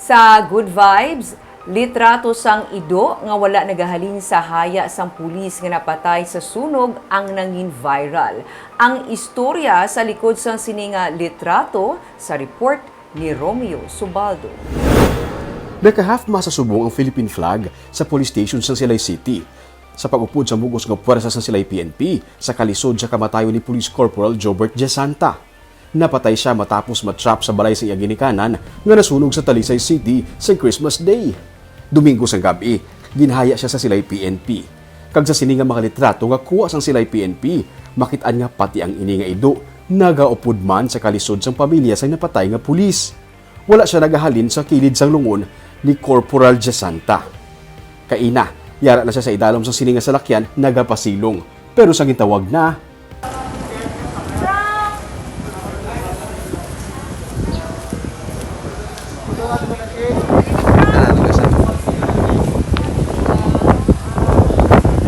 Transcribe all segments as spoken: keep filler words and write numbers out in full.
Sa Good Vibes, litrato sang ido nga wala nagahalin sa haya sang pulis nga napatay sa sunog ang nangin viral. Ang istorya sa likod sang sini nga litrato sa report ni Romeo Subaldo. Naka-half-mast sa subong ang Philippine flag sa police station sa Silay City. Sa pag-upod sa mugos nga puwersa sa Silay P N P sa kalisod sa kamatayon ni Police Corporal Jobert Jasanta. Napatay siya matapos ma-trap sa balay sa iya ginikanan nga nasunog sa Talisay City sa Christmas Day. Domingo sang gab-i, ginhaya siya sa Silay P N P. Kag sa sini nga mga litrato nga kuha sang Silay P N P, makit-an nga pati ang ini nga ido nagaupod man sa kalisod sang pamilya sang napatay nga pulis. Wala siya nagahalin sa kilid sang lungon ni Corporal Jasanta. Kaina, yara na siya sa idalom sa sini nga salakyan nagapasilong, pero sa gintawag na,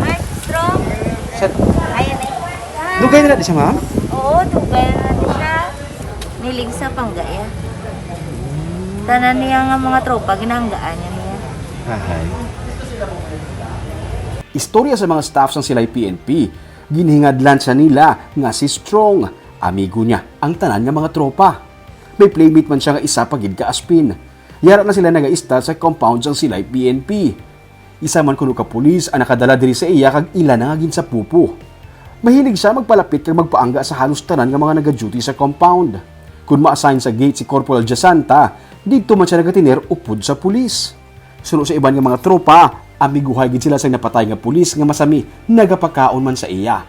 Ay, strong. Ayan eh. Dugay na na di siya, ma'am? Oo, dugay na di siya. Nilig sa panggaya. Tanan niya nga mga tropa, ginanggaan niya niya. Ahay. Istorya sa mga staff sang Silay P N P, ginhingadlan sa nila nga si Strong, amigo niya ang tanan nga mga tropa. May playmate man siya nga isa pa gid ka aspin. Yara na sila nagaistar sa compound sang Silay P N P. Isa man kuno ka pulis ang nakadala diri sa iya kag ila na nga ginsapupo. Mahilig siya magpalapit kag magpaangga sa halos tanan nga mga nagaduty sa compound. Kon ma-assign sa gate si Corporal Jasanta, didto man siya nagatiner upod sa pulis. Suno sa iban nga mga tropa, amiguhay gid sila sang napatay nga pulis nga masami nagapakaon man sa iya.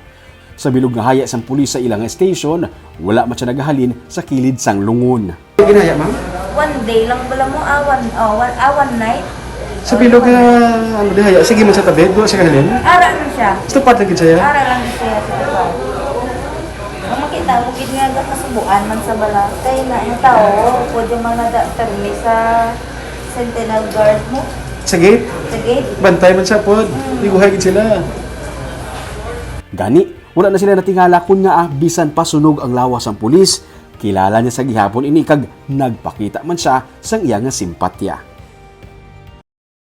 Sa bilog nga haya sang pulis sa ila nga station, wala man siya nagahalin sa kilid sang lungon. Ginaya, ma'am? One day lang bala mo, ah, one, oh, one, ah, one night. Sa bilog nga, ano, di haya, sige man sa tabid, wala siya kahalin? Ara na siya. Gusto pa lagi siya? Ara lang siya sa kapal. Ang makita mo gid nga kasubuan man sa bala. Kay na yung tao, pwede man na permi sa Sentinel Guard mo. Sa gate? Sa gate. Bantay man sa pod. Iguhay gid sila. Gani, wala na sila natingala kun ngaa bisan pa sunog ang lawas sang pulis. Kilala niya sa gihapon ini kag nagpakita man siya sang iya nga simpatya.